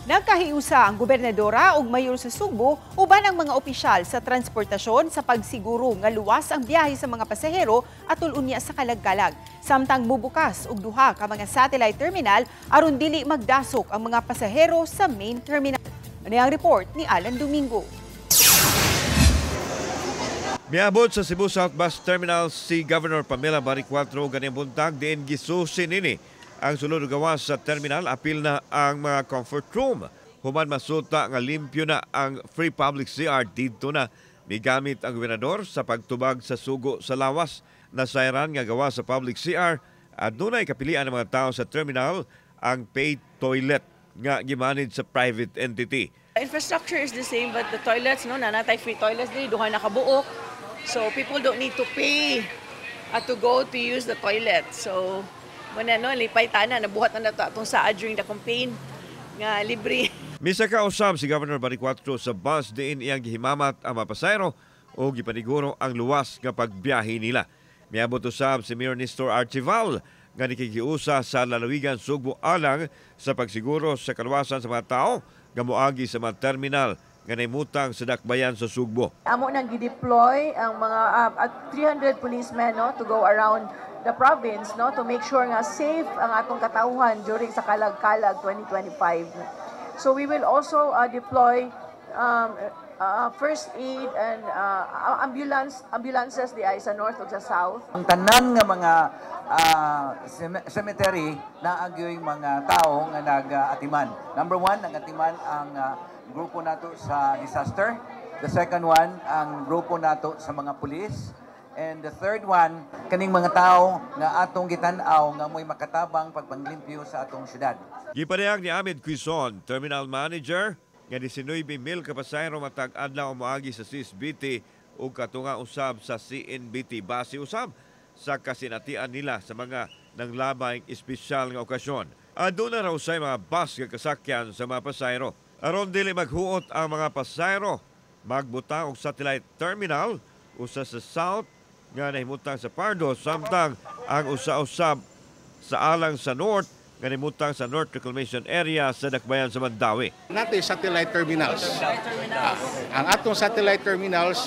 Nagkahiusa ang gobernadora ug mayor sa Sugbo uban ang mga opisyal sa transportasyon sa pagsiguro nga luwas ang biyahe sa mga pasahero atol unya sa Kalag-kalag. Samtang mubukas og duha ka mga satellite terminal aron dili magdasok ang mga pasahero sa main terminal. Ano ang report ni Alan Domingo. Miabot sa Cebu South Bus Terminal si Governor Pamela Baricuatro ganang buntag, diin gisusi nini ang sulod ug gawas sa terminal, apil na ang mga comfort room. Human masuta nga limpyo na ang free public CR, didto na migamit ang gobernador sa pagtubag sa sugo sa lawas na sayran nga gawa sa public CR. Adunay kapilian ng mga tao sa terminal ang paid toilet nga gimanage sa private entity. Infrastructure is the same, but the toilets, no, naa na tay free toilets diri, duha na kabuok. So people don't need to pay to go to use the toilet. So muna, no, lipay tanan, nabuhat na nato atong saa during the campaign nga libre. Misaka usab si Governor Baricuatro sa bus, diin iyang gihimamat ang mga pasahero o gipaniguro ang luwas nga pagbiyahe nila. Miabot usab si Mayor Nestor Archival nga nikikiusa sa lalawigan Sugbo alang sa pagsiguro sa kaluwasan sa mga tao nga moagi sa mga terminal nga nahimutang sa dakbayan sa Sugbo. Amo nang gi-deploy ang mga at 300 policemen, no, to go around the province, no, to make sure nga safe ang atong katawhan during sa Kalag-Kalag 2025. So we will also deploy first aid and ambulances di ay sa north ug sa south. Ang tanan nga mga cemetery naa gyoy mga tao nga nag-atiman. Number one, nag-atiman ang grupo nato sa disaster. The second one, ang grupo nato sa mga pulis. And the third one, kaning mga tao nga atong gitan-aw nga mo'y makatabang pagpanglimpyo sa atong syudad. Gipadayag ni Ahmed Quizon, terminal manager, nga 19,000 ka pasahero matag adlaw moagi sa CSBT ug katunga usab sa CNBT, base usab sa kasinatian nila sa mga nanglabay espesyal nga okasyon. Aduna raw say mga bus nga kasakyan sa mga pasahero. Aron dili maghuot ang mga pasahero, magbutang og satellite terminal, usa sa south nga nahimutang sa Pardo, samtang ang usa-usab sa alang sa north nga nahimutang sa North Reclamation Area sa dakbayan sa Mandaue. Naa tay satellite terminals. Ang atong satellite terminals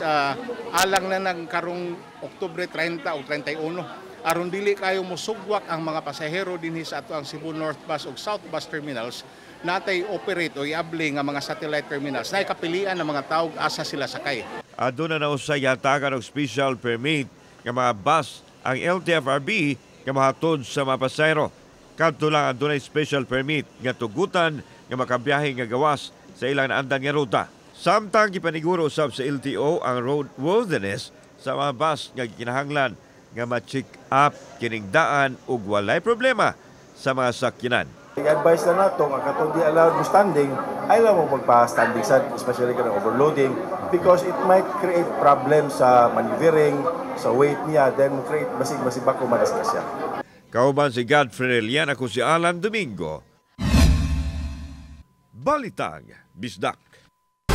alang na nang karong Oktubre 30 o 31 aron dili kayo mosugwak ang mga pasahero dinhi sa ato ang Cebu North Bus ug South Bus Terminals, naa tay operate o iabli nga mga satellite terminals na kapilian ng mga tao asa sila sakay. Aduna na usay gihatagan og special permit nga mga bus ang LTFRB nga mahatod sa mga pasahero. Kadto lang adunay special permit nga tugutan nga makabiyahe nga gawas sa ilang naandan nga ruta. Samtang gipaniguro usab sa LTO ang roadworthiness sa mga bus nga gikinahanglan nga ma-check up kining daan ug walay problema sa mga sakyanan. I-advise na nato nga katong di allowed mo standing, ay lang mo magpa-standing sad, especially kanang overloading, because it might create problems sa maneuvering, sa weight niya, then mo create basig basig bako madisgrasya. Kauban si Godfrey Relian, ako si Alan Domingo. Balitang Bisdak.